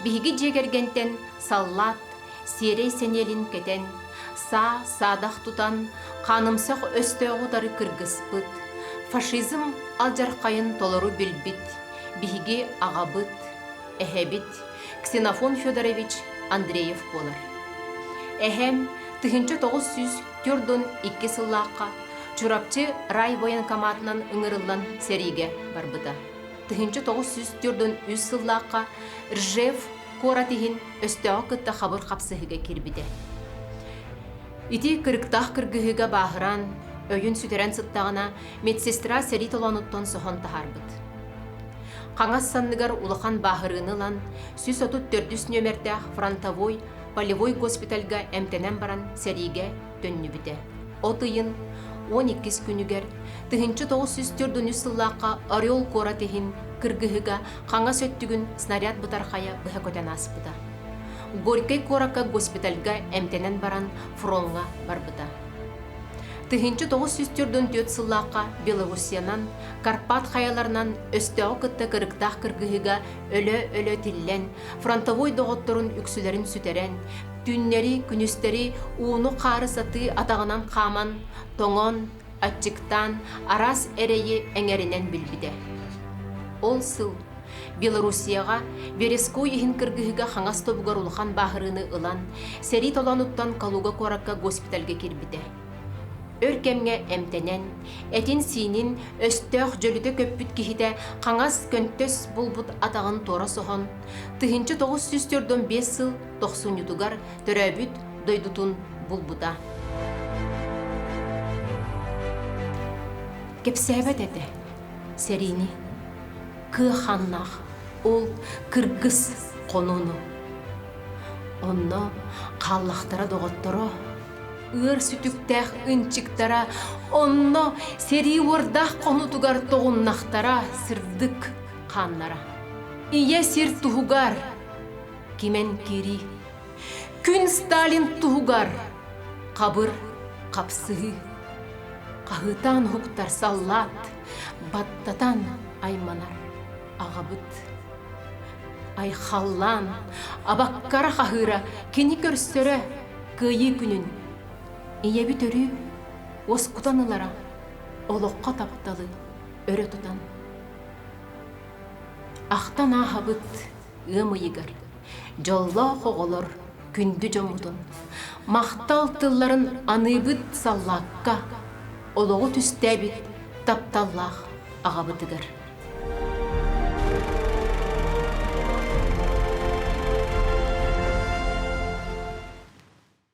Биһиги дьиэ кэргэнтэн саллаат сиэрэй сэниэлин кэтэн, саа саадах тутан, хаанымсах өстөөҕү утары кыргыспыт, фашизм алдьархайын толору билбит биһиги аҕабыт, эһэбит Ксенофон Федорович Андреев буолар. Эһэм 1942 сыллаахха Чурапчы райвоенкоматынан ыҥырыллан сэриигэ барбыта. 1943 сыллаахха Ржев куорат иһин өстөөҕү кытта хабыр хапсыһыыга киирбитэ. Ити кырыктаах кыргыһыыга бааһыран, өйүн сүтэрэн сыттаҕына, медсестра сэрии толоонуттан соһон таһаарбыт. Хаҥас санныгар улахан бааһырыыны ылан, 134 нүөмэрдээх фронтовой полевой госпитальга эмтэнэн баран сэриигэ төннүбүтэ. От ыйын 12 күнүгэр 1943 сыллаахха Орел куорат иһин кыргыһыга хаҥас өттүгүн снаряд бытархайа быһа көтөн ааспыта. Горькай куоракка госпитальга эмтэнэн баран фроҥҥа барбыта. 1944 сыллаахха Белоруссиянан, Карпат хайаларынан өстөөҕү кытта кырыктаах кыргыһыыга өлө-өлө тиллэн, фронтовой доҕотторун үксүлэрин сүтэрэн, түүннэри, күнүстэри ууну-хаары сатыы атаҕынан хааман, тоҥон, аччыктаан, араас эрэйи эҥэринэн билбитэ. Ол сыл Белоруссияҕа Вересской иһин кыргыһыыга хаҥас тобугар улахан бааһырыыны ылан, сэрии толоонуттан Калуга куоракка госпитальга киирбитэ. Өр кэмҥэ эмтэнэн, этин-сиинин өстөөх дьөлүтэ көппүт киһитэ хаҥас көнтөс булбут атаҕын туора соһон, 1945 сыл тохсунньутугар төрөөбүт дойдутун булбута. Кэпсээбэт этэ сэриини кыа ханнаах ол кыргыс хонууну. Онно хааллахтара доҕотторо, ыар сүтүктээх ынчыктара, онно сэрии уордаах хонуутугар тоҕуннахтара сырдык хааннара. Ийэ сир туһугар кимэн киирии. Күн Сталин туһугар хабыр хапсыһыы. Хаһыытаан уһуктар саллаат, баттатан айманар аҕабыт. Айхаллаан, абаккара хаһыыра кини көрсөрө кыайыы күнүн. Ийэбит өрүү уоскутан ылара, олоххо тапталы өрө тутан. Ахтан ааһабыт ыам ыйыгар дьоллоох оҕолор күндү дьоммутун махтал тылларын аныыбыт саллаакка олоҕу түстээбит тапталлаах аҕабытыгар.